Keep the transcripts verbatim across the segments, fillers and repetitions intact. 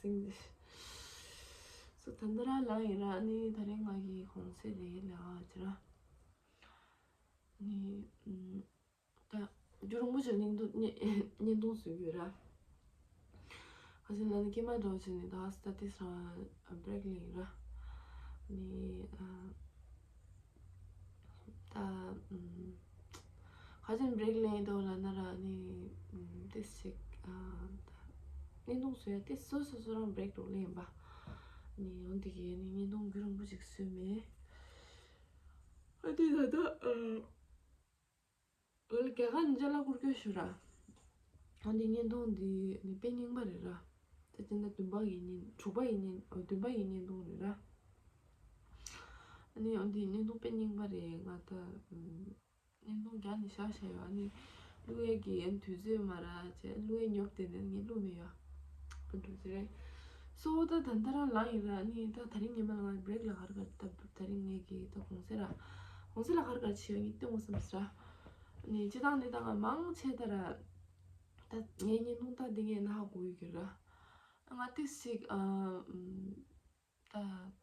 སོ་ད་འདི་ར་ལ་ཡིན་ར། ཨ་ནི་ད་རིང་ང་གི་གུང་སེང་རེད། ལས་ཀ་ཅི་ར། ཨ་ནི་ཨམ། ད་རྒྱུན་རིང་པོ་ཅིག་བརྙན་ཐུང་བརྙན་བརྙན་ཐུང་བཟོ་གི་ཡོད་ར། ཁ་སང་ལ་ནི་སྐྱེས་མ་འགྲོ་བྱས་ནས་ད་སྟ་ཏིས་རང་བྷི་རེག་ལེན་ཡིན་ར། ནི་ཨ། ད་ཨམ། ཁ་སང་བྷི་རེག་ལེན་འདུག་ལབ་ན་ར། ནི་ཨམ། ཏིས་ཅིག་ཨ། ད་བརྙན་ཐུང་བཟོ་ཡ་ཏིས་སོ་སོ་སོ་རང་བྷི་རེག་འགྲོ་ལེ་ཡིན་པ། ནི་འོན་ཏེ་གི་ནི་བརྙན་ཐུང་རྒྱུན་རིང་པོ་ཅིག་བཟོས་མེད། ཨ་ཏི་ད་ད་ཨ། འོལ་རྒྱ་གར་ནས་ཅ་ལག་བསྐུར་སྐྱོད་ཞུ་ར། འོན་ཏེ་བརྙན་ཐུང་འདི་ནི་དཔེ་རྙིང་པ་རེད་ར། ད་སྤྱི་ཟླ་བདུན་པ་ཡི་ཉིན་དྲུག་པ་ཡི་ཉིན་ཨོ་བདུན་པ་ཡི་བརྙན་ཐུང་རེད་ར། ཨ་ནི་འོན་ཏེ་བརྙན་ཐུང་དཔེ་རྙིང་པ་རེད། ང་ད་ཨམ། བརྙན་ཐུང་རྒྱབ་ནས་བཞག་བཞག་ཡོད། ཨ་ནི་བླུག་ཡས་ཀྱི་ཡན་དུས་ཚོད་མ་རག་བྱས་བླུག་ཡས་ཉོབ་དེ་ནས་ངས་བླུག་མེད་ཡོད། ཨ་འགྲོ་ཟེར་རེད། སོ་ད་ད་ལྟ་རང་ལངས་ཡིན་ར། ཨ་ནི་ད་ད་རིང་ཉི་མ་ལ་ང་བྷི་རེག་ལ་ག་རེ་ག་རེ་ད་ད་རིང་ངས་ཀྱི་ད་གུང་སེང་ར། གུང་སེང་ལ་ག་རེ་ག་རེ་བྱེད་ཡོད་ངས་སྟོན་དགོས་བསམ་ཟེར་ར། ཨ་ནི་སྤྱི་བཏང་ནི་ད་ང་མང་ཆེ་ད་ར། ད་ངའི་བརྙན་ཐུང་ད་འདི་ངས་ན་ཧ་གོ་ཡོད་ཀྱི་ར། ང་ཏིས་ཅིག་ཨ། ཨམ། ད་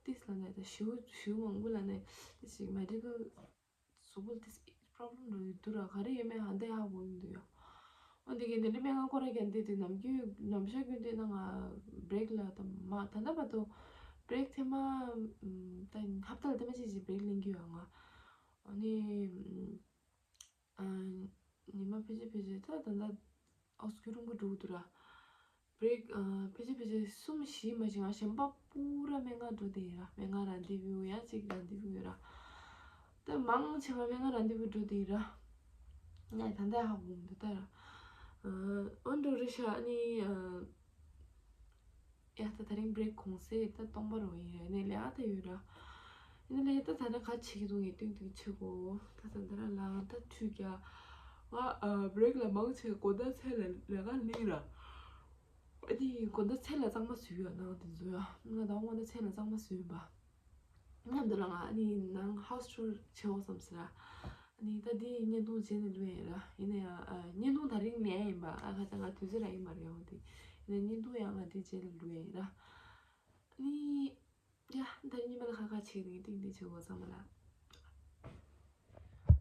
ཏིས་ལ་ནས་ད་ཞིའུ་ཞིའུ་མང་པོ་ལ་ནས་ཏིས་ཅིག་མེ་ཌི་ཀལ་གཟུགས་པོ་ཏིས་པྲོབ་ལེམ་འགྲོ་ཡི་འདུག་ར། ག་རེ་ཡོད་མེད་ཧ་ད་ཧ་གོ་ཡི་མི་འདུག་ཡ། འོན་ཏེ་གི་འདི་འདྲ་སྨན་ཁང་སྐོར་ར་རྒྱག་འདི་དུས་ནམ་རྒྱུན་ནམ་ཞག་རྒྱུན་དུ་ན་ང་བྷི་རེག་ལ་ད་མ་ད་ལྟ་བར་དུ་བྷི་རེག་ཐེངས་མ་ཨམ། ད་ཧབ་ཏ་ལ་ཐེངས་མ་གཅིག་ཅིག་བྷི་རེག་ལེན་གྱི་ཡོད་ང་། ཨ་ནི་ཨམ། ཨ། ཉི་མ་ཕལ་ཆེར་ཕལ་ཆེར་ད་ད་ལྟ་ཨོ་སྐྱོ་རུང་པོ་འགྲོ་གི་འདུག་ར། བྷི་རེག་ཨ། ཕལ་ཆེར་ཕལ་ཆེར་གསུམ་བཞི་མ་ཞིག་ང་གཞན་པ་པུ་ར་སྨན་ཁང་འགྲོ་བསྡད་ཡིན་ར། སྨན་ཁང་རན་དི་བུ་ཡང་གཅིག་རན་དི་བུ་ཡོད་ར། ད་མང་ཆེ་བ་སྨན་ཁང་རན་དི་བུ་འགྲོ་བསྡད་ཡིན་ར། ངས་ད་ལྟ་ཧ་གོ་མི་འདུག་ད་ར། ཨ། ཨོ་འགྲོ་རེད་ཤག་ཨ་ནི་ཨ། ཡ་ད་ད་རིང་བྷི་རེག་གུང་སེང་ད་སྟོང་པ་རང་ཡིན་རེད། ནས་ལས་ཀ་ད་ཡོད་ར། ཡིན་ནའི་ད་ད་ནི་ག་བྱེད་ཀྱི་འདུག་ངས་སྟོན་སྟོན་བྱེད་དགོས། ད་ད་ད་ར་ལ་ད་ཁྲུས་རྒྱག་ང་ཨ་བྷི་རེག་ལ་མང་ཆེ་དགོང་དག་མཚན་ལ་ལས་ཀ་ལེན་ར། ཨ་ནི་དགོང་དག་མཚན་ལ་གཙང་མ་བཟོས་ཡོད་ནང་དེ་ཚོ་ཡ། ང་ད་དགོང་དག་མཚན་ལ་གཙང་མ་བཟོས་ཡོད་པ། མཉམ་དུ་ལ་ང་ཨ་ནི་ནང་ཧའུ་སི་ཊུར་བྱེད་འོ་བསམ་ཟེར་ར། ཨ་ནི་ད་འདི་བརྙན་ཐུང་བྱས་ནས་ལུས་ཡིན་ར། ཡིན་ན་ཡང་ཨ་བརྙན་ཐུང་ད་རིང་མེད་ཡིན་པ། ཨ་ཁ་ཚ་ང་དུས་ཚོད་ར་ཡིན་པ་རེད་འོང་དེ། ཡིན་ན་བརྙན་ཐུང་ཡང་ང་འདི་བྱས་ནས་ལུས་ཡིན་ར། ཨ་ནི་ཡ་ད་རིང་ཉི་མ་ལ་ཁ་ཁ་བྱེད་ནས་ཏིང་ཏིང་བྱེད་འོ་ཚང་མ་ལ།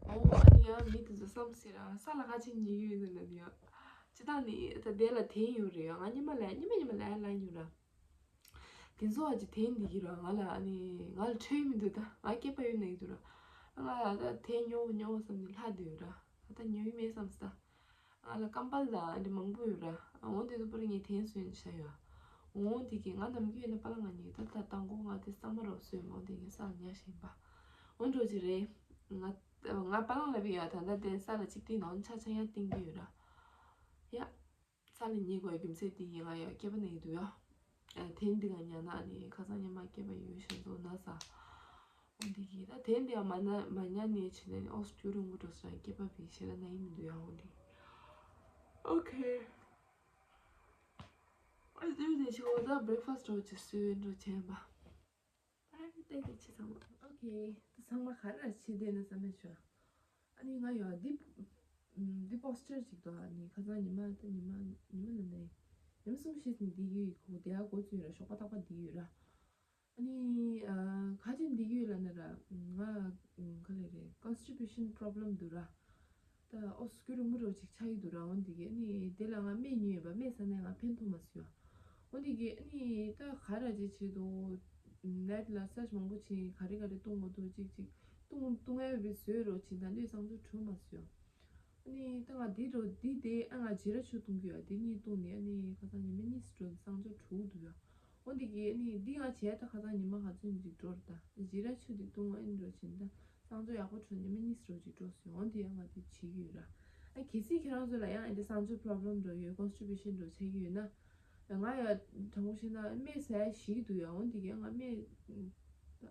ཨོ་ཨ་ནི་ཡང་མི་དེ་ཚོ་བསམ་སྲིད་ར། ས་ལ་ཁ་ཆེ་ཉེ་ཡོད་ནི་ལ་ཡ། སྤྱི་བཏང་ནི་ད་དེ་ལ་དེན་ཡོད་རེད་ཡ། ང་ཉི་མ་ལ་ཉི་མ་ཉི་མ་ལ་ཡ་ལ་ཡོད་ར། དེ་ཚོ་ཨ་ཅི་དེན་འདི་གི་ར་ང་ལ་ཨ་ནི་ང་ལ་ཁྲེལ་མི་འདུག་ད་ང་སྐྱེས་པ་ཡོད་ན་ཡི་འདུག་ར། ང་ལ་ད་དེན་ཉོ་ཉོ་བསམ་ནི་ལྷ་འདི་ཡོད་ར། ད་ཉོ་ཡི་མེད་བསམ་སི་ད། ང་ལ་ཀམ་པལ་ད་ཨ་འདི་མང་པོ་ཡོད་ར། འོང་དེ་ཚོ་པུ་ར་ངས་དེན་སོན་བྱ་ཡོད། འོང་དེ་གི་ང་ནམ་རྒྱུན་ཡོད་ན་པ་ལ་ང་ཉིད་ད་ད་དང་གོ་ང་དེ་ས་མ་རོ་སོན་འོང་དེ་གི་ས་ལ་ཉ་ཞིག་པ། འོང་འགྲོ་ཅི་རེད། ང་ང་པ་ལ་ལ་བི་ཡ་ད་ད་དེ་ས་ལ་ཅིག་ཏིང་ནང་ཆ་ཆ་ཡ་ཏིང་གི་ཡོད་ར། ཡ། ས་ལ་ཉེ་དགོས་རྒྱུ་མཚན་དེ་ཡིན། ང་ཡང་སྐྱེས་པ་ནས་འདུག་ཡ། ཨ་དེན་འདི་ག་ཉ་ན་ཨ་ནི་ཁ་སང་ཉི་མ་སྐྱེས་པ་ཡོད་ཞེས་འདུག་ན་ས། འོ་འདི་གི་ད་དེན་འདི་ཡང་མ་ན་མ་ཉ་ནས་ཕྱིན་ནས་ཨོ་སྐྱུ་རུང་གུ་འགྲོ་སོང་། སྐྱེས་པ་བི་ཞེ་ལ་ན་ཡིན་མི་འདུག་ཡ། འོ་འདི། ཨོ་ཁེ། ཨ་དུས་དེ་ཞིག་འོ་ད་བྷི་རེག་ཕ་སི་ཊི་འགྲོ་ཅི་སུ་འགྲོ་བྱས་པ། ཨ་ནི་ཏེ་ཏེ་ཆི་ཚང་མ། ཨོ་ཁེ། ད་ཚང་མ་ག་རེ་བྱེད་བསྡད་ན་བསམ་མེད་བྱུང་། ཨ་ནི་ང་ཡང་འདི་འདི་པོ་སི་ཊར་ཅིག་འདུག་ཨ་ནི་ཁ་སང་ཉི་མ་ད་ཉི་མ་ཉི་མ་ལ་ནས་ཉི་མ་གསུམ་བཞི་ནས་འདི་ཡོད་ཁོ་དེ་ཡ་འགོ་བཙུགས་ཡོད་ར། ཞོགས་པ་རྟག་པར་འདི་ཡོད་ར། ཨ་ནི་ཨ་ག་ཅིག་འདི་ཡོད་ལ་ན་ར། ང་ག་ལེ་རེད། ཀོན་སི་ཊི་པེ་ཤན་པོ་རོབ་ལེམ་འདུག་ར། ད་ཨོ་སྐྱུ་རུང་མོ་རོ་ཅིག་ཆགས་ཡི་འདུག་ར། འོན་ཏེ་གི་ཨ་ནི་དེ་ལ་ང་སྨན་ཉོས་ཡོད་པ། སྨན་ཟ་ནས་ང་ཕན་ཐོགས་མ་སོང་ཡ། འོན་ཏེ་གི་ཨ་ནི་ད་ག་ར་ཅིག་བྱེད་དོ། ནེཊ་ལ་སར་ཆི་མང་པོ་བྱས། ག་རེ་ག་རེ་བཏུང་དགོས་འདུག་ཅིག་ཅིག་བཏུང་བཏུང་ཡ་བི་བཟོས་རོགས་བྱེད། ད་འདོད་གསང་སྤྱོད་བྲོ་མ་སོང་ཡ། ཨ་ནི་ད་ང་འདི་འགྲོ་འདི་དེ་ཨ་ང་ཇི་ར་ཆུ་བཏུང་གི་ཡ། འདི་གཉིས་བཏུང་ནས་ཨ་ནི་ཁ་སང་ཉི་མ་གཉིས་སུ་འགྲོ་གསང་སྤྱོད་བྲོ་འདུག་ཡ། འོ་འདི་གི་ཨ་ནི་འདི་ང་བྱས་ད་ཁ་སང་ཉི་མ་ག་ཚོད་ཅིག་འགྲོ་ར། ད་ཇི་ར་ཆུ་འདི་བཏུང་ཨ་ནི་འགྲོ་བྱེད། ད་གསང་སྤྱོད་ཡག་པོ་བྲོ་ཉི་མ་གཉིས་འགྲོ་ཅིག་འགྲོ་སོང་། འོ་འདི་ཡང་ང་འདི་བྱེད་ཀྱི་ཡོད་ར། ཨ་གལ་སྲིད་ཁྱེད་རང་ཚོ་ལ་ཡང་ཨ་འདི་གསང་སྤྱོད་པོ་རོབ་ལེམ་འགྲོ་ཡོད། ཀོན་སི་ཊི་པེ་ཤན་འགྲོ་ཆགས་ཀྱི་ཡོད་ན། ང་ཡང་དྲང་པོ་བཤད་ན་སྨན་ཟ་ཡ་ཞིག་འདུག་ཡ། འོ་འདི་གི་ང་སྨན་ད་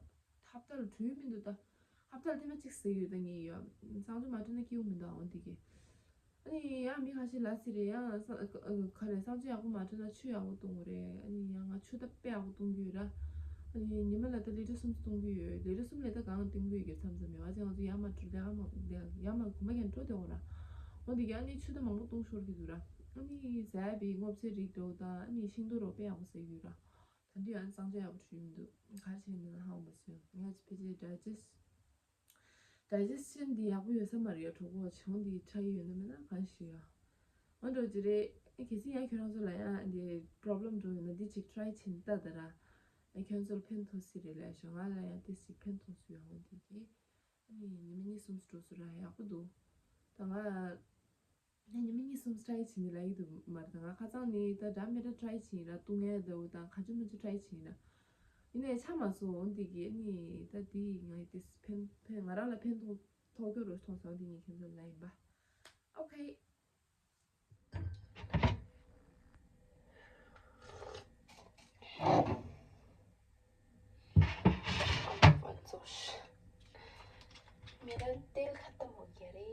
ཧབ་ཏ་ལ་བྲོས་མི་འདུག་ད་ཧབ་ཏ་ལ་ཐེངས་མ་གཅིག་ཟས་ཡོད། ད་ངས་ཡ་གསང་སྤྱོད་མ་བྲོས་ན་སྐྱིད་པོ་མི་འདུག་འོ་འདི་གི། ཨ་ནི་ཡང་མི་ཁ་ཤས་ལབ་སྲིད་རེད། ཡང་ས་ཨ་ག་རེ་གསང་སྤྱོད་ཡག་པོ་མ་བྲོས་ན་ཆུ་ཡག་པོ་བཏུང་དགོས་རེད། ཨ་ནི་ཡང་ང་ཆུ་ད་དཔེ་ཡག་པོ་བཏུང་གི་ཡོད་ར། ཨ་ནི་ཉི་མ་ལ་ད་ལི་ཊར་གསུམ་བཏུང་གི་ཡོད། ལི་ཊར་གསུམ་ལས་ད་གང་བཏུང་གི་ཡོད་མཚམས་མཚམས་ཡོད། ཨ་ཅེ་ང་ཚོ་ཡར་མར་འགྲོ་ལས་ཀ་མ་ལས་ཡར་མར་གོམ་པ་རྒྱག་འགྲོ་བསྡད་ཡོད་ར། འོ་འདི་གི་ཨ་ནི་ཆུ་ད་མང་པོ་བཏུང་ཤོར་གི་འདུག་ར། ཨ་ནི་ཟས་པའི་སྔོ་ཚལ་རིགས་འདྲ་བོ་དང་ཨ་ནི་ཤིང་ཏོག་འདྲ་བོ་དཔེ་ཡག་པོ་ཟས་ཡོད་ར། ད་དུང་ཡང་གཙང་ཆ་ཡག་པོ་བྱུང་མི་འདུག་ག་རེ་བྱས་ནས་ཧ་གོ་མ་སོང་། ང་ཕལ་ཆེར་ཌའི་ཇེ་སི་ཌའི་ཇེ་སི་ཤན་འདི་ཡག་པོ་ཡོད་ས་མ་རེད་ཡ། གྲོད་ཁོག་བྱུང་འདི་ཁྲག་ཡོད་ན་མེད་ན་གང་ཞིག་ཡ། འོ་འདྲ་ཅི་རེད། ཨེ་གལ་སྲིད་ཡང་ཁྱོད་རང་ཚོ་ལ་ཡང་འདི་པོ་རོབ་ལེམ་འགྲོ་ཡོད་ན་འདི་ཅིག་ཊི་རའི་བྱེད་ལྟ་ད་ར། ཨེ་ཁྱོད་ཚོ་ལ་ཕན་ཐོགས་སྲིད་རེད་ལབ་ཤོག་ང་ལ་ཡང་ཏིས་ཅིག་ཕན་ཐོགས་སྲིད་ཡ། འོ་འདི་གི་ཨ་ནི་ཉི་མ་གཉིས་གསུམ་འགྲོ་སྲིད་ར་ཡག་པོ་འདུག་ད་ང་ཨེ་ཉི་མ་གཉིས་གསུམ་ཊི་རའི་བྱེད་ནི་ལབ་ཀྱི་འདུག་མ་རེད། ད་ང་ཁ་སང་ནི་ད་འདྲ་མི་འདྲ་ཊི་རའི་བྱེད་ཡིན་ར། བཏུང་ཡ་འདྲ་བོ་དང་ག་ཅུ་མ་ཅུ་ཊི་རའི་བྱེད་ཡིན་ར། ཡིན་ནའི་ཆ་མ་སོང་། འོ་འདི་གི་ཨ་ནི་ད་འདི་ང་ཡི་ཏིས་ཕན་ཕན་ང་རང་ལ་ཕན་ཐོགས་ཐོགས་རྒྱུ་རུ་མཐོང་སོང་། འོ་འདི་ངས་ཁྱོད་ཚོ་ལ་ཡིན་པ། ཨོ་ཁེ། मेरा तेल खत्म हो गया रे।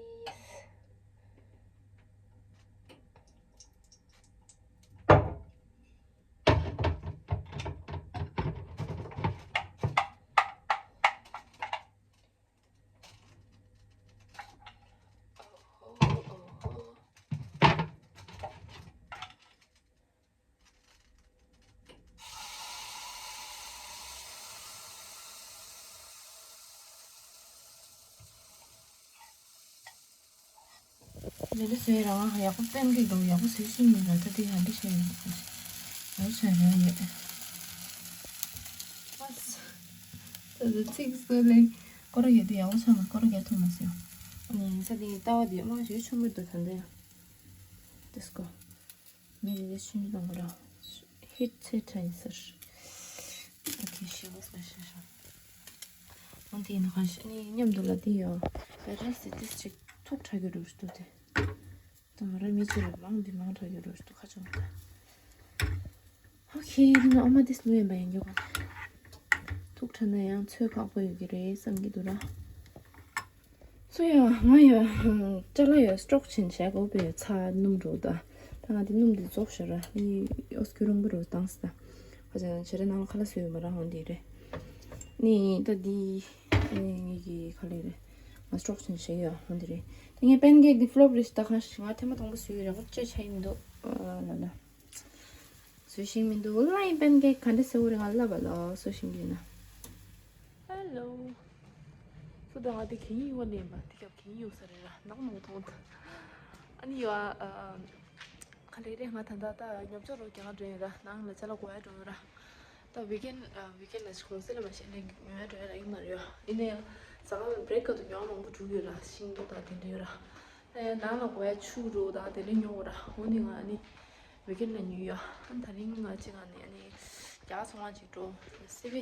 འདི་འདྲ་བཟོས་རང་ཡག་པོ་པན་ཀེག་འདུག་ཡག་པོ་བཟོས་ཤེས་མིན་ལ། ད་དེ་ཡང་འདི་བྱས་ཡོད། ཡག་པོ་བྱས་རང་ཡོད། ད་ཚིག་བཟོས་ལེ། སྐོར་ར་ཡོད་དེ་ཡག་པོ་ཆགས་ན་སྐོར་ར་རྒྱག་ཐུབ་མ་སོང་། ཨ་ནི་ས་དེ་ལྟ་བ་དེ་མང་ཞིག་ཆུང་མོ་འདུག་ད་འདི་ཡང་། དེ་སྐོར། མི་རེ་རེ་ཆུང་ཆུང་གཏོང་དགོས་ར། ཧིཊ་ཆེ་དྲགས་ཡིན་ཟེར། ཨོ་ཁེ། ཞེ་པོ་ཟེར་ཤེས་ཤོག་འོན་ཏེ་ཡིན་ན་གང་ཤེས་ནི་མཉམ་དུ་ལ་དེ་ཡོད། ད་རེས་སི་ཏིས་ཅིག་ཐུག་ཁྲག་གི་རུ་ཞིག་འདུག་དེ། ད་ང་རང་མི་ཚོ་ལ་མང་འདི་མང་དྲགས་ཡོད་རོ་ཞིག་འདུག་ཁ་ཆུང་གི། ཨོ་ཁེ། དེ་ན་ཨོ་མ་ཏིས་ལུས་ཡིན་པ་ཡིན་རྒྱུ་ག་ཐུག་ཁྲག་ན་ཡང་ཚོད་ཁག་པོ་ཡོད་ཀྱི་རེད་བསམ་གྱི་འདུག་ར། སུ་ཡ་ང་ཡ་ཅ་ལག་ཡ་སི་ཊོག་ཆེན་བྱས་གོ་བས་ཚ་སྣུམ་རོ་ད། ད་ང་དེ་སྣུམ་དེ་རྫོགས་ཤག་ར། ནི་ཨོ་སྐྱུ་རིང་པོ་རོ་བཏང་སི་ད། ཁ་ཅང་བྱེ་རེ་ནང་ལ་ཁ་ལ་སོས་ཡོད་མ་ར་ཧོན་དེ་རེད། ནི་ད་དེ་ངེད་ཀྱི་ཁ་ལས་རེད། ང་སི་ཊོག་ཆེན་བྱས་ཡོད་ཧོན་དེ་རེད། ད་ངས་པན་ཀེག་དེ་ཕློབ་རེད་ཤག་ད་གང་ཞིག་ང་ཐེངས་མ་དང་པོ་བཟོས་ཡོད་རེད། ཧོན་ཅེ་ཆ་ཡིན་འདུག་ཨ་ལ་ལ། བཟོ་ཤེས་མི་འདུག་ཨོན་ལ་ཡིན་པན་ཀེག་ག་འདྲ་བཟོ་དགོས་རེད། ང་ལབ་པ་ལ་བཟོ་ཤེས་ཀྱི་ཡིན་ན། ཧེ་ལོ། སུ་དང་ང་དེ་གད་སྙིགས་ཡོད་ནས་ཡིན་པ། དེ་སྐབས་གད་སྙིགས་ཡོད་ས་རེད་ར། ནག་མོ་མཐོང་ཐལ། ཨ་ནི་ཡོད་ཨ། ག་ལེ་རེད། ང་ད་ལྟ་ད་ཉོ་ཆ་རོ་རྒྱག་འགྲོ་ཡིན་ར། ནང་ལ་ཅ་ལག་གོ་ཡ་འགྲོ་ཡིན་ར། ད་ཝི་ཀེན་ཨ་ཝི་ཀེན་ལ་ཞིག་གོང་སེ་ལ་མ་ཤེས་ནས་ཉོ་ཡ་འགྲོ་ཡ་ར་ཡིན་མ་རེད་ཡོད། ཡིན་ནའི་ཟ་ཁང་ལ་བྷི་རེག་སྐབས་དུ་ཉོ་བ་མང་པོ་འགྲོ་གི་ཡོད་ར། ཤིང་ཏོག་དང་དེ་འདྲ་ཡོད་ར། ད་ཡང་ནང་ལ་གོ་ཡ་ཆུ་རོ་དང་དེ་འདྲ་ཉོ་དགོས་ར། འོ་ནི་ང་ཨ་ནི། ཝི་ཀེན་ལ་ཉོས་ཡོད། ཨ་ནི་ད་རིང་ང་གཅིག་ཨ་ནི་ཨ་ནི་རྒྱ་གར་ཚོང་ཁང་ཅིག་འགྲོ། སི་པི་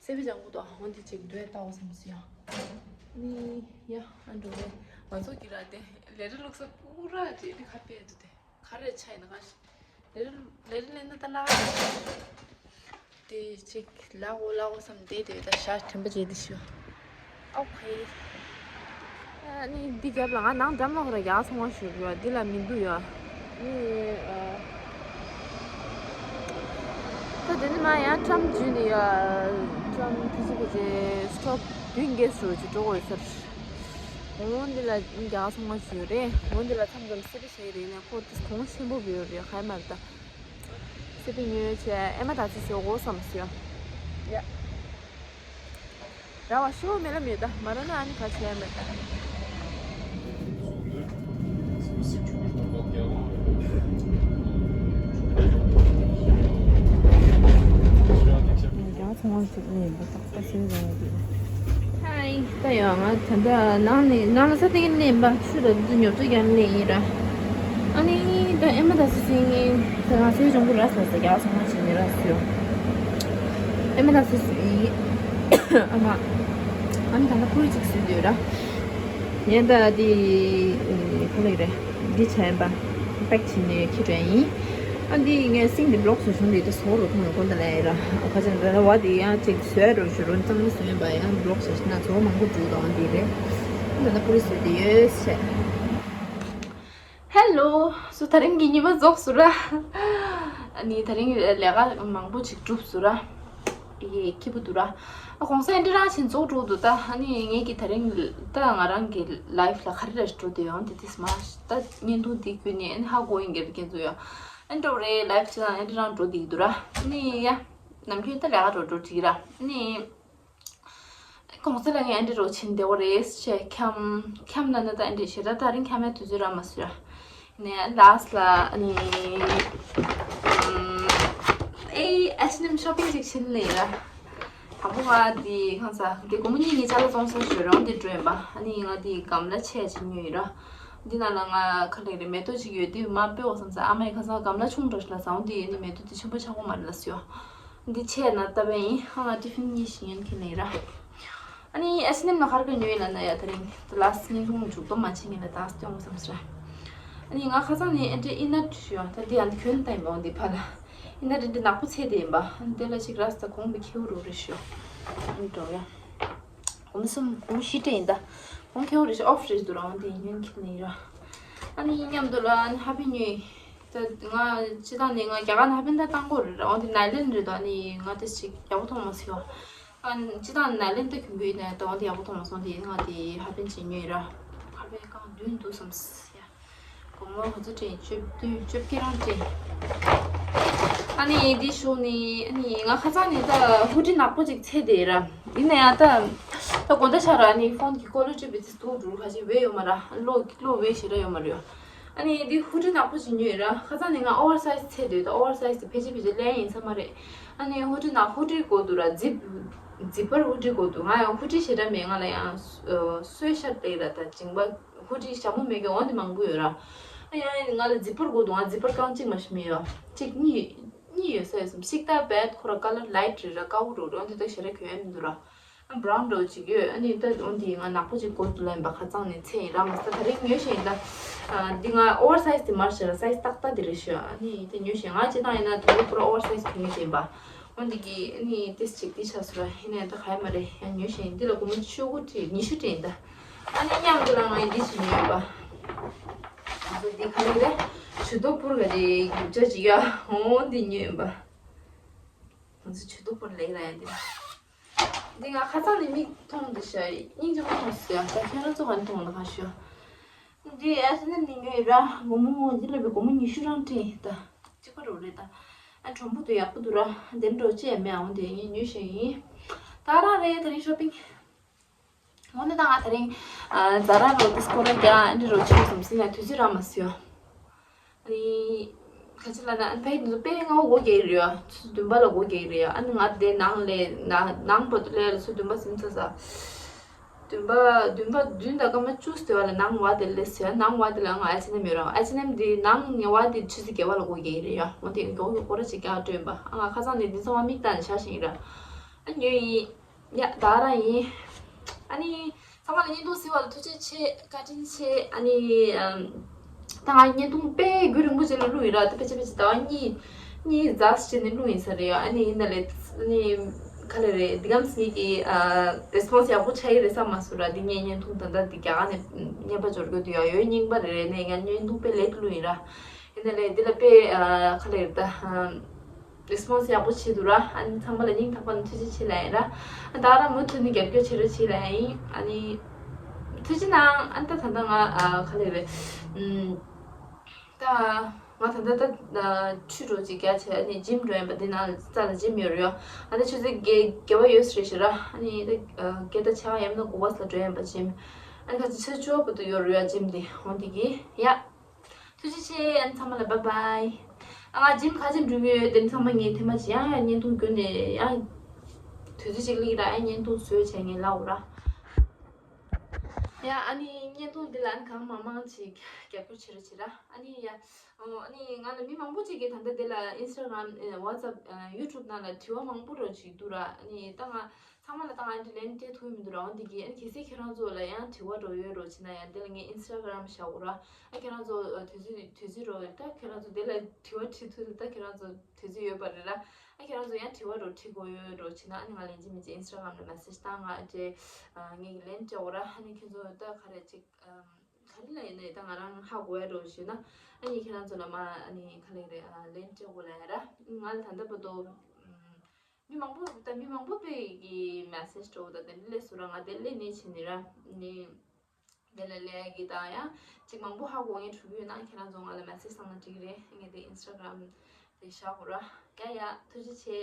སི་པི་ལྗང་གུ་དང་འོ་འདི་ཅིག་འདོད་ལྟ་བ་བསམ་སོང་ཡ། ཨ་ནི་ཡ་ཨ་འགྲོ་རེད། ང་ཚོ་གི་ར་དེ་ལས་རེ་ལུགས་ས་པུ་ར་ཅིག་ཨ་ནི་ཁ་པེ་འདུག་དེ་ག་རེ་ཆ་ཡིན་ན་ག་ཞིག་ལས་རེ་ལས་རེ་ལས་ན་ད་ལ། དེ་ཅིག་ལ་འོ་ལ་འོ་བསམ་བསྡད་དེ་ད་ཞག་དྲན་པ་བརྗེད་དེ་ཤོག་ཨོ་ཁེ། ཨ་ནི་འདི་རྒྱབ་ལ་ང་ནང་འགྲམ་ལ་ཁོ་ར་རྒྱ་ཚོང་བ་ཞུ་གི་ཡོད། འདི་ལ་མི་འདུག་ཡོད། ནི་ཨ། ད་དེ་ནི་མ་ཡང་ཀྲམ་འཇུས་ནི་ཡོད། ཀྲམ་དེ་ཅི་ག་ཅེ་སི་ཊོབ་བདུན་བརྒྱད་ཞུ་ཅིག་འགྲོ་དགོས་ཟེར། འོང་འདི་ལ་རྒྱ་ཚོང་བ་ཞུ་རེད། འོང་འདི་ལ་མཚམས་མཚམས་སི་པི་ཞིག་རེད་ནས་ཁོ་དེ་གོང་ཆེན་པོ་བོད་རེད་ཧའི་མར་ད། སི་པི་ཉོས་བྱས་ཨེ་མ་ད་ཚི་ཞོ་གོ་བསམ་སོང་། ཡ། ར་བ་ཤོ་མེ་ལ་མེ་ད་མ་ར་ན་ཨ་ནི་ག་ཆེ་མེ་ད། ཡང་ཚང་མ་ཞིག་ནས་འབུ་ཏག་ཏག་ཟིན་བཟང་བ་དེ། ཧའི། ད་ཡང་ང་ད་ལྟ་ནང་ནས་ནང་ལ་ས་སྟེང་ནས་ཡིན་པ། ཆུ་ད་འདི་ཉོ་ཚོད་ཀྱང་ནས་ཡིན་ར། ཨ་ནི་ད་ཨེ་མ་ད་སི་སིང་ངེ་ད་ང་སོའི་ལྗོང་པོ་ར་ས་ས་རྒྱ་ཚང་མ་བྱིན་ནས་ར་སོ། ཨེ་མ་ད་སི་སི་ཨ་མ། ཨ་ནི་ད་ལྟ་ཕུར་གཅིག་སུས་འདོད་ར། ཡན་ད་འདི་ཁོ་ལེགས་རེད། འདི་བྱས་པ་པེག་བྱིན་ནས་ཁྱི་དྲན་ཡིན། ཨ་འདི་ངས་སིང་འདི་བློག་བཟོ་བྱུང་འདི་ད་བཟོ་རུ་ཐུང་ཡོད་ཀོན་ད་ལས་ར། ཁ་ཅན་ད་ལ་བ་འདི་ཡང་ཅིག་བཟོས་རུ་ཞུ་རུ་གཙང་མ་བཟོས་པ་ཡང་བློག་བཟོ་ན་བཟོ་མང་པོ་འདུག་དང་འདི་རེད། ཨ་ད་ད་ཕུ་རི་བཟོས་འདི་ཡོད་བྱས། ཧེ་ལོ། སུ་ད་རིང་གི་ཉི་མ་རྫོགས་སུ་ར། ཨ་ནི་ད་རིང་ལས་ཀ་མང་པོ་ཅིག་གྲུབ་སུ་ར། ཡེ་ཁྱི་པོ་འདུག་ར། ཨ་གོང་ས་ཨེ་འདྲ་རང་བཞིན་རྫོགས་འགྲོ་འདུག་ད་ཨ་ནི་ངེད་ཀྱི་ད་རིང་ད་ང་རང་གི་ལའིབ་ལ་ག་རེ་རེ་འགྲོ་དེ་ཡོང་དེ་དེ་སྨ་ད་བརྙན་ཐུང་དེ་བརྒྱུད་ནས་ཨ་ནི་ཧ་གོ་ཡིན་གྱི་རེད་ཁྱེད་ཚོ་ཡོང་ཨ་ནི་འགྲོ་རེད་ལའིབ་ཅི་དང་ཨེ་འདྲ་རང་འགྲོ་དེ་འདུག་ར་ཨ་ནི་ཡ་ནམ་རྒྱུན་ད་ལས་ཀ་འགྲོ་འགྲོ་དྲིག་ར་ཨ་ནི། གོང་ས་ལ་ངས་ཨ་འདྲ་རོགས་ཕྱིན་བདེ་བོ་རེད་ཅེས་འཁྱམ་འཁྱམ་ན་ན་ད་ཨ་འདྲ་ཞེ་དྲག་ད་རིང་འཁྱམ་ཡ་དུས་ཚོད་རག་མ་སོང་ཡ། ནས་ལཱས་ལ་ཨ་ནི་ཨེ་ཨེཆ་ཨེན་ཨེམ་ཤོ་པིང་ཅིག་ཕྱིན་ལེ་ཡ། དང་པོ་ང་དེ་གང་ས་དེ་སྒོར་མོ་གཉིས་ངའི་ཅ་ལག་བཙོང་ས་ཞོལ་རང་དེ་འགྲོ་ཡིན་པ་ཨ་ནི་ང་དེ་གམ་ལ་ཆས་ཅིག་ཉོས་ཡིན་ར། འདི་ནང་ལ་ང་ཁ་ལེ་རེ་མེ་ཏོག་ཅིག་ཡོད་དེ་མ་སྤོས་འོ་བསམ་ས་ཨ་མའི་ཁ་སང་གམ་ལ་ཆུང་འདྲ་ཞིག་ལ་བཟང་དེ་ཨ་ནི་མེ་ཏོག་དེ་ཆེན་པོ་ཆགས་གོ་མ་རེད་ལ་སོ། འདི་ཆས་ན་ལྟ་བས་ཡིན་ཧ་ང་ཏི་ཕིན་གཉིས་ཤིག་ཡོན་ཁྱེར་ནས་ར། ཨ་ནི་ཨེ་སི་ནེམ་ན་ཧར་གི་ཉོས་ཡིན་ལ་ན་ཡ་ད་རིང་ད་ལ་སི་ཉིན་ཁུང་འཇུག་པ་མ་ཕྱིན་ངེས་ལ་དང་སྟོན་འོང་བསམ་སྲ། ཨ་ནི་ང་ཁ་སང་ནས་ཨེ་འདྲེ་ཨི་ན་ཞུ་ཡང་ད་འདི་ཡང་གྱོན་ད་ཡིན་པ་འོང་འདི་ཕ་ལ། ཨི་ན་འདྲེ་འདྲེ་ནག་པོ་ཚེ་དེ་ཡིན་པ་ཨ་ནི་དེ་ལ་ཅིག་ར་ས་གོང་གི་ཁྱེའུ་རུ་རེ་ཞུ། ཨ་ནི་འགྲོ་ཡ། གོམ་གསུམ་གོམ་བཞི་སྤྲད་ཡིན་ད། གོང་ཁྱེའུ་རེ་ཞུ་ཨོ་ཕི་རེ་ཞུ་འདུག་ར་འོང་འདི་ཡིན་ཁྱེར་ནས་ར། ཨ་ནི་མཉམ་དུ་ལ་ཨ་ནི་ཧ་པི་ཉོས། ད་ང་སྤྱི་བཏང་ནས་ང་རྒྱ་གར་ནང་ཧ་པན་ད་བཏང་གོ་རེད་ར་འོང་དེ་ནའི་ལན་རེད་དོ་ཨ་ནི་ང་དེ་ཅིག་ཡག་པོ་མཐོང་མ་སོང་། ཨ་ནི་སྤྱི་བཏང་ནའི་ལན་ད་གྱོན་གྱི་ཡོད་ནའི་ད་འོང་དེ་ཡག་པོ་མཐོང་མ་སོང་དེ་ང་དེ་ཧ་པན་ཅིག་ཉོས་ར། ཧ་པན་གང་བདུན་འདུག་བསམ་སི་ཡ། སྒོར་མོ་ང་ཚོ་སྤྲད་བཅུ་བདུན་བཅོ་བརྒྱད་རང་སྤྲད། ཨ་ནི་དེ་ཞོག་ནི་ཨ་ནི་ང་ཁ་སང་ནས་ད་ཧུ་ཌི་ནག་པོ་ཅིག་ཚེ་དེ་ར། འདི་ནས་ཡང་ད་ད་དགོང་དག་ཆ་ར་ཨ་ནི་ཕོན་གྱི་ཀོ་ལི་ཊི་བི་ཙི་སྟུག་འགྲུལ་ཁ་ཅིག་བས་ཡོད་མ་ར་ལོ་ལོ་བས་ཞེ་ར་ཡོད་མ་རེད། ཨ་ནི་འདི་ཧུ་ཌི་ནག་པོ་ཞིག་ཉོས་ར། ཁ་སང་ནས་ང་ཨོ་ཝར་སའིཛ་ཚད་འདོད་ད་ཨོ་ཝར་སའིཛ་དེ་ཕལ་ཆེར་ཕལ་ཆེར་ལེན་ཡིན་ས་མ་རེད། ཨ་ནི་ཧུ་ཌི་ནག་ཧུ་ཌི་དགོས་འདུག་ར་ཛིབ་ཛིབ་པར་ཧུ་ཌི་དགོས་འདུག་ང་ཡང་ཧུ་ཌི་ཞེ་དྲག་མེད། ང་ལ་ཡང་སོས་ཤར་ཏེ་ར་ད་ཇིང་པ་ཧུ་ཌི་ཞྭ་མོ་མེད་མཁན་འོ་དེ་མང་པོ་ཡོད་ར། ཨ་ཡང་ང་ལ་ཛིབ་པར་དགོས་འདུག་ང་ཛིབ་པར་རྐང་གཅིག་མ་ཞིག་མེད་ཡོད་གཅིག་གཉིས་གཉིས་ཡོད་ས་ཡོད་སམ་ཤིག་ད་བད་ཁོ་ར་ཀ་ལར་ལའིཊ་རེད་ར་དཀར་པོ་འགྲོ་རེད་འོ་དེ་ད་ཞེ་དྲག་གྱོན་ཡ་མི་འདུག་ར། ཨ་བྷ་རའུན་འདྲ་བོ་ཅིག་ཡོད། ཨ་ནི་ད་འོ་འདི་ང་ནག་པོ་ཅིག་དགོས་འདུག་ལབ་ཡིན་པ་ཁ་སང་ནས་ཚེ་ཡིན་ར་མ་ས་ད་རིང་ཉོས་ཤེས་ཡིན་ད། ཨ་འདི་ང་ཨོ་ཝར་སའིཛ་དེ་མར་བྱས་ར་སའིཛ་ཏག་ཏག་དེ་རེད་ཤོད། ཨ་ནི་དེ་ཉོས་ཤེས་ང་སྤྱི་བཏང་ཡིན་ན་དུ་བོ་པུ་ར་ཨོ་ཝར་སའིཛ་གྱོན་མཁན་ཅིག་ཡིན་པ། འོ་འདི་གི་ཨ་ནི་ཏིས་ཅིག་འདི་ཆགས་སོང་ར་ཡིན་ནའི་ད་ག་ཡ་མ་རེད་ཡང་ཉོས་ཤེས་ཡིན། འདི་ལ་སྒོར་མོ་བཅུ་དགུ་སྤྲད་ཉི་ཤུ་སྤྲད་ཡིན་ད། ཨ་ནི་མཉམ་དུ་ལ་ང་ཡི་འདི་ཅིག་ཉོས་ཡིན་པ། ང་ཚོ་འདི་ག་རེ་རེད་ཆུ་ཏོ་པུར་ག་རེ་རྒྱུ་ཆ་ཅིག་ཡ་འོ་འདི་ཉོས་ཡིན་པ། ང་ཚོ་ཆུ་ཏོ་པུར་ལེགས་ར་ཡ་འདི། འདི་ང་ཁ་སང་ནས་མིག་མཐོང་འདི་ཤ་སྙིང་རྗེ་མོ་མཐོང་སོང་ཡ། ད་ཁྱོད་རང་ཚོ་ག་ནས་མཐོང་འདི་ག་ཤོད། འདི་ཨ་ཤ་ནས་མི་ཉོས་ར་སྒོར་མོ་འདི་ལ་བའི་སྒོར་མོ་ཉི་ཤུ་རང་སྤྲད་ད། གཅིག་པ་རོ་རེད་ད། ཨ་གྲོང་པོ་དུ་ཡག་པོ་འདུག་ར་འདི་འགྲོ་ཅི་ཡ་མེད་ཨང་དེ་ངས་ཉོས་ཤེས་ཡིན། ད་རང་རེད་ད་རིང་ཤོ་པིང་། འོ་ན་ད་ང་ད་རིང་ཛ་ར་རོ་དི་སྐོར་ར་རྒྱག་ཨ་འདྲི་རོ་ཆེ་སོང་སི་ན་དུས་ཚོད་རག་མ་སོང་། ཨ་ནི་ཁ་ཆེ་ལ་ན་ཨ་ཕའི་དུ་དཔེ་ང་འོ་དགོས་ཀྱི་རེད་ཡ། ཆུ་ཚོད་བདུན་པ་ལ་འོ་དགོས་ཀྱི་རེད་ཡ། ཨ་ནི་ང་དེ་ནང་ལས་ན་ནང་པོ་དེ་ལས་ལ་ཆུ་བདུན་པ་ཟིན་ཚར་ས། བདུན་པ་བདུན་པ་བདུན་དང་སྐར་མ་བཅུ་ཟེར་བ་ལ་ནང་བ་དེ་ལས་ཟེར་ནང་བ་དེ་ལ་ང་ཨ་ཆེ་ནམ་ཡོད་ར་ཨ་ཆེ་ནམ་དེ་ནང་ངེ་བ་དེ་ཆུ་ཚོད་བརྒྱད་པ་ལ་འོ་དགོས་ཀྱི་རེད་ཡ། འོ་དེ་མགྱོགས་མགྱོགས་སྐོར་ར་ཅིག་རྒྱག་སྤྲོད་ཡིན་པ། ཨ་ང་ཁ་སང་དེ་འདི་ཚང་མ་མིག་ལྟ་ནས་བཞག་བཞིན་ཡིན་ར། ཨ་ཉོས་ཡིན། ཡ་ད་རང་ཡིན། ཨ་ནི། ཚང་མ་ལ་བརྙན་ཐུང་གཟིགས་པ་ལ་ཐུགས་རྗེ་ཆེ་བཀའ་དྲིན་ཆེ་ཨ་ནི། ད་ང་བརྙན་ཐུང་དཔེ་རྒྱུན་རིང་པོ་ཅིག་ལ་བླུགས་ཡིན་ར་ད་དཔེ་ཆ་དཔེ་ཆ་ཟླ་བ་གཉིས། གཉིས་ཛ་སི་བྱས་ནས་བླུགས་ཡིན་ས་རེད་ཡ། ཨ་ནི་ཡིན་ན་ལས་ཨ་ནི། ག་ལེ་རེད་འདི་གམ་སི་ངེད་ཀྱི་རེ་སི་པོན་སི་ཡག་པོ་ཆགས་ཡི་རེད་བསམ་མ་སོང་ར། འདི་ངས་བརྙན་ཐུང་ད་ལྟ་འདི་རྒྱ་གར་ནས་རྔན་པ་འབྱོར་དགོས་འདུག་ཡ། ཡོད་རྙིང་པ་རེད་རེད་ནས་ང་བརྙན་ཐུང་དཔེ་ལེགས་བླུགས་ཡིན་ར། ཡིན་ན་ལས་འདི་ལ་དཔེ་ག་ལེ་རེད་ད། རེ་སི་པོན་སི་ཡག་པོ་བྱེད་འདུག་ར། ཨ་ནི་ཚང་མ་ལ་སྙིང་ཐག་པ་ནས་ཐུགས་རྗེ་ཆེ་ལབ་ཡིན་ར། ཨ་ད་རང་མུ་མཐུད་ནས་རྒྱབ་སྐྱོར་བྱེད་རོགས་བྱེད་ལབ་ཡིན། ཨ་ནི་ཐུགས་རྗེ་གནང་། ཨ་ནི་ད་ད་ལྟ་ང་ཨ་ག་ལེ་རེད། ཨམ། ད་ང་ད་ལྟ་ད་ཁྲུས་རོགས་ཅིག་རྒྱག་བྱས་ཨ་ནི་ཇིམ་འགྲོ་ཡིན་པ་འདི་ནང་ལ་རྩ་ལ་ཇིམ་ཡོད་རེད་ཡོ། ཨ་ནི་ཆུ་ཚོད་བརྒྱད་བརྒྱད་པ་ཡོད་ས་རེད་ཤག་ར། ཨ་ནི་ད་བརྒྱད་དང་ཕྱེད་ཀ་ཡིན་ན་དགུ་པ་ལ་འགྲོ་ཡིན་པ་ཇིམ། ཨ་ནི་ཁ་ཅིག་ཆུ་ཚོད་བཅུ་པ་དུ་ཡོད་རེད་ཡོ་ཇིམ་འདི་འོང་འདི་གི་ཡ། ཐུགས་རྗེ་ཆེ། ཨ་ནི་ཚང་མ་ལ་བཱའི་བཱའི། ཨ་ང་ཇིམ་ག་ཇིམ་འགྲོ་གི་ཡོད་དེ་ཚང་མ་ངས་ཐེངས་མ་ཅིག་ཡང་ཡང་བརྙན་ཐུང་བསྐྱོན་ནས་ཡང་། དུས་ཚོད་ཅིག་སླེབས་ར་ཨ་བརྙན་ཐུང་བཟོས་བྱས་ངས་ལབ་འོ་ར། ཡ་ཨ་ནི་བརྙན་ཐུང་འདི་ལ་ཨ་ནི་གང་མང་མང་ཅིག་རྒྱབ་སྐྱོར་བྱེད་རོགས་བྱེད་ར། ཨ་ནི་ཡ། ཨོ་ཨ་ནི་ང་ལ་མི་མང་པོ་ཅིག་གིས་ད་ལྟ་འདི་ལ་ཨིན་སི་ཊ་གྷ་རམ་ཝ་ཊི་སི་ཨེབ་ཡུ་ཊུབ་ནང་ལ་དྲི་བ་མང་པོ་རོ་ཅིག་འདུག་ར། ཨ་ནི་ད་ང་ཚང་མ་ལ་ད་ང་འདི་ལན་སྤྲད་ཐུབ་མི་འདུག་ར། འོ་འདི་གི་ཨ་ནི་གལ་སྲིད་ཁྱེད་རང་ཚོ་ལ་ཡང་དྲི་བ་འགྲོ་ཡོད་རོ་ཅིག་ན་ཡང་འདི་ལ་ངའི་ཨིན་སི་ཊ་གྷ་རམ་བཞག་འོ་ར། ཨ་ཁྱེད་རང་ཚོ་དུས་ཚོད་དུས་ཚོད་རོ་ད་ཁྱེད་རང་ཚོ་འདི་ལ་དྲི་བ་དྲི་ཐུབ་ད་ཁྱེད་རང་ཚོ་དུས་ཚོད་ཡོད་པ་རེད་ར། ཨ་ཁྱེད་རང་ཚོ་ཡང་དྲི་བ་རོ་དྲི་དགོས་ཡོད་རོ་ཅིག་ན་ཨ་ནི་ང་ལན་ཅི་མི་ཅི་ཨིན་སི་ཊ་གྷ་རམ་ལ་མེ་སེ་ཇི་བཏང་ང་ཨ་ཅེ་ངས་ཀྱི་ལན་སྤྲད་འོ་ར། ཨ་ནི་ཁྱེད་ཚོ་ད་ག་རེ་ཅིག་ག་རེ་ལ་ཡིན་ནའི་ད་ང་རང་ཧ་གོ་ཡ་རོ་ཞུས་ན་ཨ་ནི་ཁྱེད་རང་ཚོ་ལ་མ་ཨ་ནི་ག་ལེ་རེད་ལན་སྤྲད་དགོས་ལ་ཡ་ར། ང་ལ་ད་ལྟ་བར་དུ། མི་མང་པོ་ད་མི་མང་པོ་པའི་གི་མེ་སེཇ་འགྲོ་ད་དེ་ལས་སུ་ར་ང་དེ་ལས་ནས་བྱེད་ནི་ར་ནི་དེ་ལ་ལས་གི་ད་ཡ་ཅིག་མང་པོ་ཧ་གོ་ངེས་གྲུབ་ཡོད་ན་ཁྱེད་རང་ཚོ་ང་ལ་མེ་སེཇ་བཏང་ན་འགྲིག་རེད། ངས་དེ་ཨིན་སི་ཊ་གྷ་རམ་དེ་བཞག་གོ་ར། ཡ་ཡ་ཐུགས་རྗེ་ཆེ།